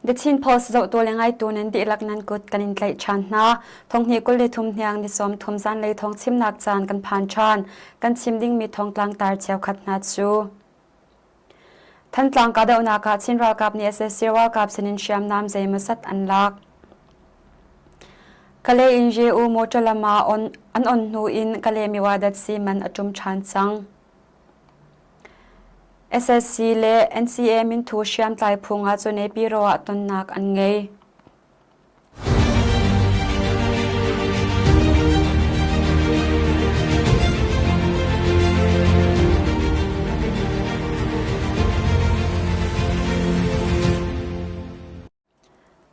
The Chin Post zohtu le ngaitu nan dihlak nan kut kan in tlaih ṭhan hna. Thonghnih 23 hniang ni 30 zanlei thawng chimnak caan kan phan ṭhan. Kan chim dingmi thawngtlang tar cheukhat hna cu. Thantlang kahdohnak ah Chin ralkap nih sac ralkap sinin hriamnam zeimawzat an lak. Kalay in Ye-U motor lam ah an on hnu in Kalaymyo datsi man a ṭum ṭhan cang. SSC le NCA minthu hriamtlai phu nga cu Naypyidaw ah tonnak an ngei.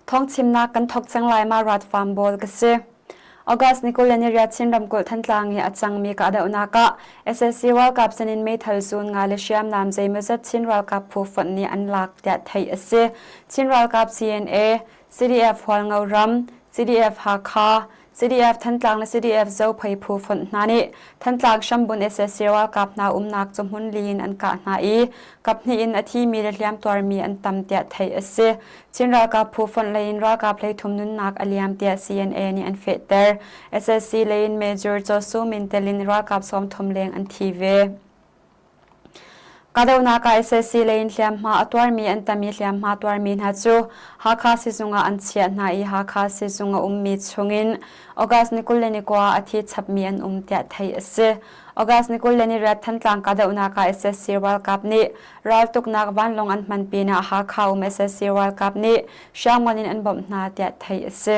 Thawngchimnak kan thawk cang lai ma Ratfarm Bawl ka si. August ni 28 Chin ramkulh Thantlang i a cangmi kahdohnak ah sac ralkap sinin meithal zun nga le hriamnam zeimawzat Chin ralkap phu fonh nih an lak tiah theih a si. Chin ralkap CNA, CDF Hualngo ram, CDF Hakha, CDF Thantlang le CDF Zophei phu fonh hna nih Thantlang hrambun sac ralkap hna umnak cu hmun li in an kah hna i kaphnih in a thimi le hliamtuarmi an tam tiah theih a si. Chin ralkap phu fonh lei in ralkap hleithum nunnak a liam tiah CNA nih an fehter. Sac lei in Major Chaw Su Min tel in ralkap 30 leng an thi ve. Kahdohnak ah sac lei in hliamhma a tuarmi an tam i hliamhma tuarmi hna cu Hakha sizung ah an chiah hna i Hakha sizung a ummi chungin August ni 29 ah a thi chapmi an um tiah theih a si. August ni 28 Thantlang kahdohnak ah sac ralkap nih raltuknak vanlawng an hman pinah Hakha um sac ralkap nih hriamngan in an bawmh hna tiah theih a si.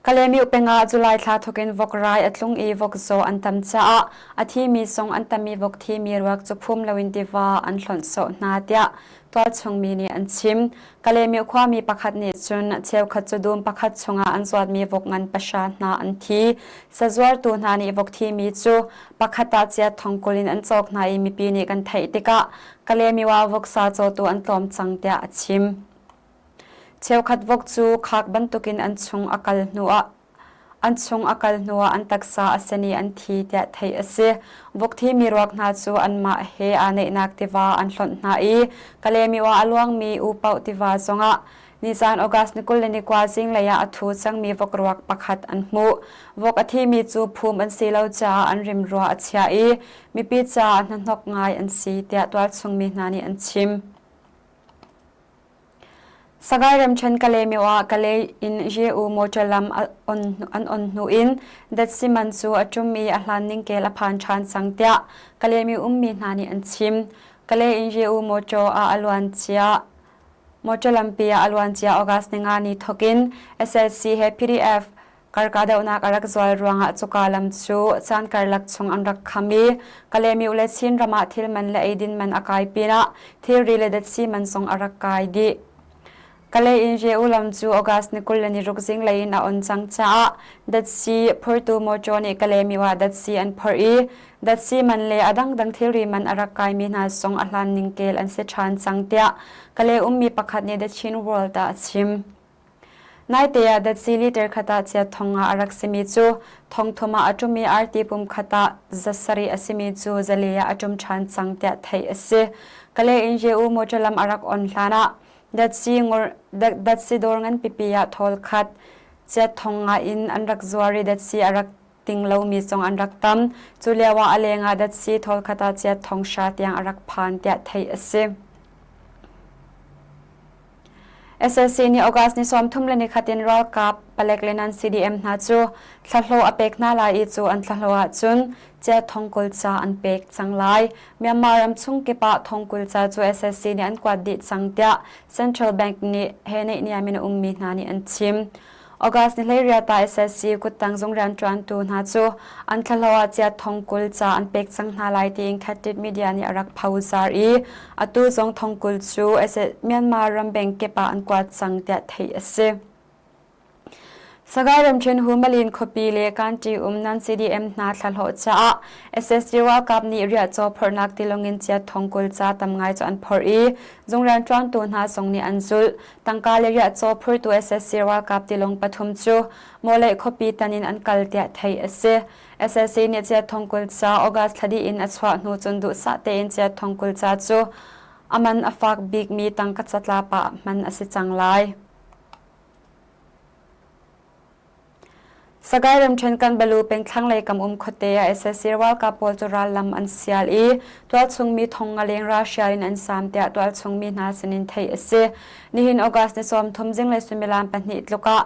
Kalaymyo peng ah July thla thawk in vok rai a tlung i vok zaw an tam caah a thimi zong an tam i vok thimi ruak cu phum loin tiva an hlonh sawh hna tiah tualchung mi nih an chim. Kalaymyo khuami pakhat nih cun cheukhat cu dum pakhat chungah an zuatmi vok ngan pahra hna an thi. Sazuartu hna nih vok thimi cu pakhat ah chiat thong 20 in an cawk hna i mipi nih kan theih tikah Kalaymyo ah voksa cawtu an tlawm cang tiah a chim. Cheukhat vok cu khak bantukin an chung a kal hnuah an chung a kal hnuah an taksa a sen i an thi tiah theih a si. Vok thimi ruak hna cu anmah he aa neihnak tiva an hlonh hna i Kalaymyo ah a luangmi Upaoh tiva zongah nizan August ni 29 zinglei ah a thu cangmi vok ruak pakhat an hmuh. Vok a thimi cu phum an si lo caah an rimrua a chia i mipi caah hnahnok ngai an si tiah tualchung mi hna nih an chim. Sagaing ramṭhen Kalaymyo ah Kalay in Ye-U motor lam an on hnu in datsi man cu a ṭum i a hlan ningkel a phan ṭhan cang tiah Kalaymyo ummi hna nih an chim. Kalay in Ye-U motor ah a luancia motor lampi ah a luancia August ninga ni thawk in SLC he PDF Karkadohnak a rak zual ruangah cuka lam cu caan karlak chung an rak kham i Kalaymyo le Chin ram ah thil man le eidin man a kai pinah thilri le datsi man zong a rak kai dih. Kalay in Ye-U lam cu August ni 26 zinglei in a on cang caah datsi phortu mawṭaw nih Kalaymyo ah datsi an phorh i datsi man le a dangdang thilri man a rak kaimi hna zong a hlan ningkel an si ṭhan cang tiah Kalay ummi pakhat nih The Chin World ah a chim. Naite ah datsi liter khat ah chiat thong ah a rak simi cu thong thum ah a ṭum i arti pum khat ah 700 a simi cu zali ah a ṭum ṭhan cang tiah theih a si. Kalay in Ye-U motor lam a rak on hlan ah datsi ngur datsi dawr ngan pipi ah thawl khat chiat thong nga in an rak zuar i datsi a rak ting lomi zong an rak tam. Cu lio ah a leng ah datsi thawl khat ah chiat thong hra tiang a rak phan tiah theih a si. Sac nih August ni 31 in ralkap palek le nan CDM hna cu thlahlawh a pek hna lai i cu an thlahlawh ahcun cia thongkul ca an pek cang lai. Myanmar ram chung kip ah thongkul ca cu sac nih an kuat dih cang tiah Central Bank nih he neihniam in a ummi hna nih an chim. August ni 18 ah SSC kuttang zung rianṭuantu hna cu an thlahlawh ah chiat thong 20 ca an pek cang hna lai tiin Khatit Media nih a rak phozar i atu zong thong 20 cu Myanmar ram bank kip ah an kuat cang tiah theih a si. Sagaing ramṭhen Humalin khuapi le Kanṭi um nan CDM hna thlahlawh caah SSD ralkap nih riahcaw phorhnak tilawng in chiat thong 20 ca tam ngai cu an phorh i zung rianṭuantu hna zong nih an zulh. Tangka le riahcaw phurtu sac ralkap tilawng pathum cu Mawleih khuapi tan in an kal tiah theih a si. Sac nih chiat thong 20 ca August thla dih in a chuah hnu cun duhsah tein chiat thong 20 ca cu A man a fak bikmi tangka catlap ah hman a si cang lai. Sagaing ramṭhen Kanbalu peng thlanglei kam um khuate ah sac ralkap pawl cu rallam an sial i tualchung mi thong nga leng ralhrial in an saam tiah tualchung mi hna sinin theih a si. Nihin August ni 30 zinglei suimilam pahnih tluk ah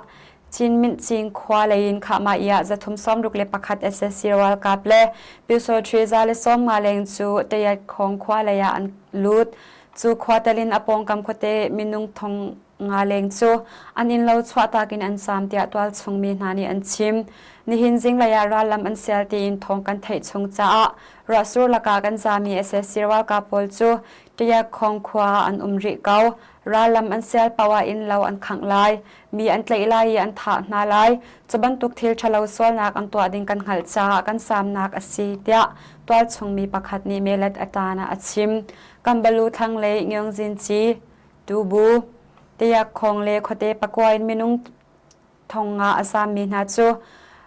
Chin Cing khua lei in Khahmai ah 361 sac ralkap le Pyusawṭhi 150 leng cu Tayat Khawng khua lei ah an lut. Cu khua tel in a pawngkam khuate minung thong nga leng cu an innlo chuahtak in an zaam tiah tualchung mi hna nih an chim. Nihin zinglei ah rallam an sial tiin thawng kan theih chung caah ruahsur lakah kan zaami sac ralkap pawl cu Tiakhong khua ah an um rih ko. Rallam an sial paoh ah innlo an khangh lai, mi an tlaih lai i an thah hna lai. Cu bantuk thil ṭhalo sualnak an tuah ding kan hngalh caah kan saamnak a si tiah tualchung mi pakhat nih Melet Atan ah a chim. Kambalu thlanglei Ngyongzin Ci Tubu, Tiakhong le khuate pakua in minung thong nga a zaammi hna cu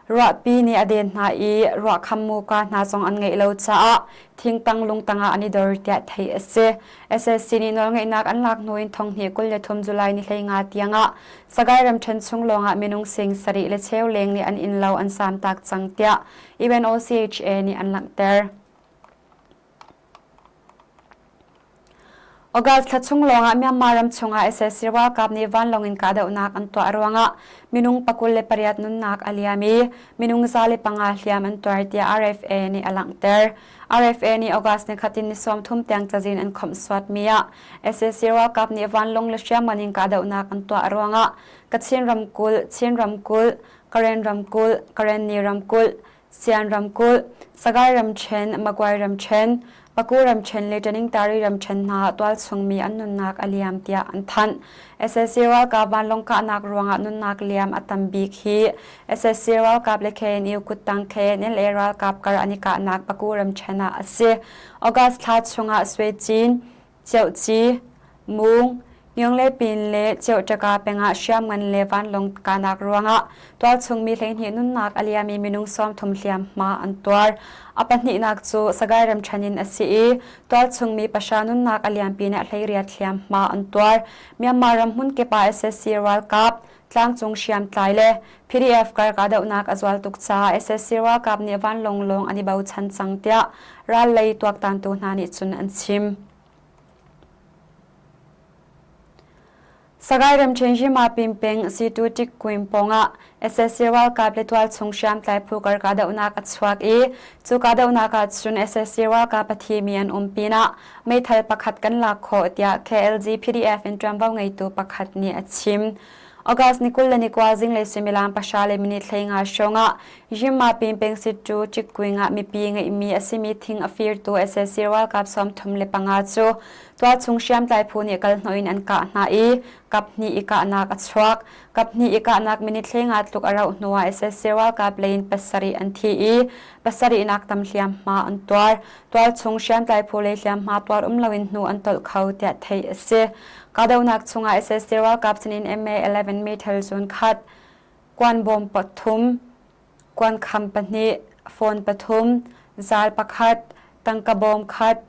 ruahpi nih a den hna i ruahkham muka hna zong an ngeih lo caah thingtang lungtang ah an i dor tiah theih a si. SSC nih nawlngeihnak an lak hnu in thong hnih 23 July ni 15 tiangah Sagaing ramṭhen chung lawngah minung sing sarih le cheu leng nih an innlo an saamtak cang tiah UNOCHA nih an langhter. August thla chung lawngah Myanmar ram chungah sac ralkap nih vanlawng in kahdohnak an tuah ruangah minung 28 nunnak a liam i minung 105 hliam an tuar tiah RFA nih a langhter. RFA nih August ni khat in ni 30 tiang cazin an khawmhsuatmi ah sac ralkap nih vanlawng le hriamngan in kahdohnak an tuah ruangah Kachin ramkulh, Chin ramkulh, Karen ramkulh, Karenni ramkulh, Sian ramkulh, Sagaing ramṭhen, Magway ramṭhen, Paku ramṭhen le Taningtari ramṭhen hna ah tualchungmi an nunnak a liam tiah an thanh. Sac ralkap vanlawng kahnak ruangah nunnak liam a tam bik hi sac ralkap le KNU kuttang KNLA ralkap kar an i kahnak Paku ramṭhen ah a si. August thla chungah Swe Cin, Ceuhci, Mung, Myung le Pin le Ceuhtaka pengah hriamngan le vanlawng kahnak ruangah tualchung mi 12 nunnak a liami minung 30 hliamhma an tuar. A pahnihnak cu Sagaing ramṭhen in a si i tualchung mi pahra nunnak a liam pinah 18 hliamhma an tuar. Myanmar ram hmunkip ah sac ralkap, tlangcung hriamtlai le PDF kar kahdohnak a zual tuk caah sac ralkap nih vanlawng lawng an i bochan cang tiah ral lei tuaktantu hna nih cun an chim. Sagaing ramṭhen Himapin peng Situ Tikkuin pawngah sac ralkap le tualchung hriamtlai phu kar kahdohnak a chuak i cu kahdohnak ah cun sac ralkap a thimi an um pinah meithal pakhat kan lak khawh tiah KLG PDF in ṭuanvo ngeitu pakhat nih a chim. August ni 21 zinglei suimilam pahra le minute 15 hrawngah Yimapin peng Situ Tikkuin ah mipi ngeihmi a simi thing a firtu sac ralkap 35 cu Tualchung hriamtlai phu nih kalhnawh in an kah hna i kaphnih i kahnak a chuak. Kaphnih i kahnak minute 15 tluk a rauh hnuah sac ralkap lei in pasarih an thi i pasarihnak tam hliamhma an tuar. Tualchung hriamtlai phu lei hliamhma tuar um loin hnu an tolh kho tiah theih a si. Kahdohnak chungah sac ralkap sinin MA-11 meithal zun khat, kuanbawm pathum, kuankham pahnih, phone pathum, zal pakhat, tangka bawm khat,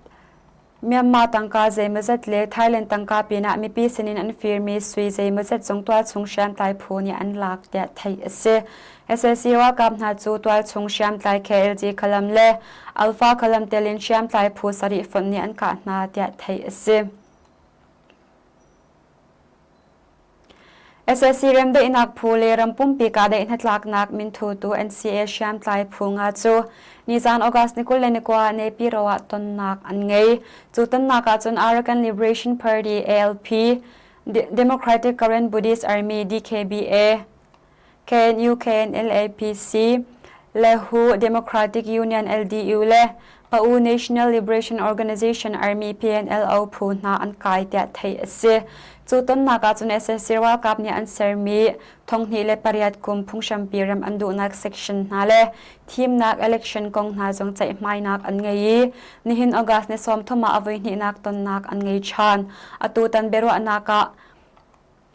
Myanmar tangka zeimawzat le Thailand tangka pinah mipi sinin an firmi sui zeimawzat zong tualchung hriamtlai phu nih an lak tiah theih a si. Sac ralkap hna cu tualchung hriamtlai KLG Khalam le Alpha Khalam telin hriamtlai phu sarih fonh nih an kah hna tiah theih a si. Sac remdaihnak phu le ram pumpi kahdaih hnatlaknak minthutu NCA hriamtlai phu nga cu nizan August ni 29 Naypyidaw ah tonnak an ngei. Cu tonnak ah cun Arakan Liberation Party ALP, Democratic Karen Buddhist Army DKBA, KNU KNLAPC, Lehu Democratic Union LDU le Pa-U National Liberation Organization Army PNLO phu hna an kai tiah theih a si. Cu tonnak ah cun sac ralkap nih an sermi 2008 kum phunghrampi rem an duhnak section hna le thimnak election kong hna zong ceihmainak an ngei i nihin August ni 30 ah a voihnihnak tonnak an ngei ṭhan. Atutan biaruahnak ah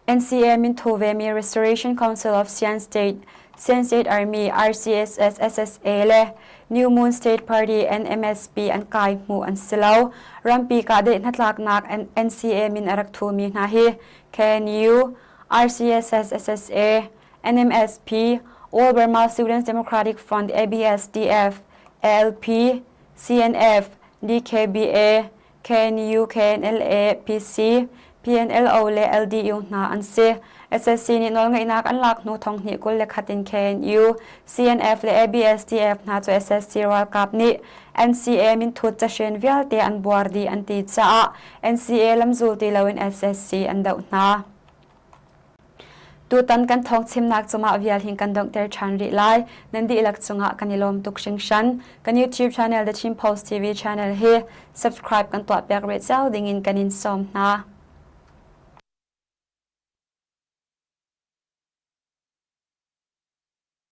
NCA minthu vemi Restoration Council of Sian State. Shan State Army, RCSS, SSA le New Moon State Party NMSP an kai hmuh an si lo. Rampi kahdaih hnatlaknak NCA min a rak thumi hna hi KNU, RCSS, SSA, NMSP, All Burma Students Democratic Front ABSDF, ALP, CNF, DKBA, KNU, KNLA, PC, PNLO le LDU hna an si. SSC nih nawlngeihnak an lak hnu thonghnih 21 in KNU, CNF le ABSDF hna cu SSC ralkap nih NCA minthut cahren vialte an buar dih an ti caah NCA lamzul ti loin SSC an doh hna. Tutan kan thawngchimnak cungah vial hin kan donghter ṭhan rih lai. Nan dihlak cungah kan i lawm tuk hringhran. Kan YouTube channel The Chin Post TV channel hi subscribe kan tuahpiak rih cio dingin kan in sawm hna.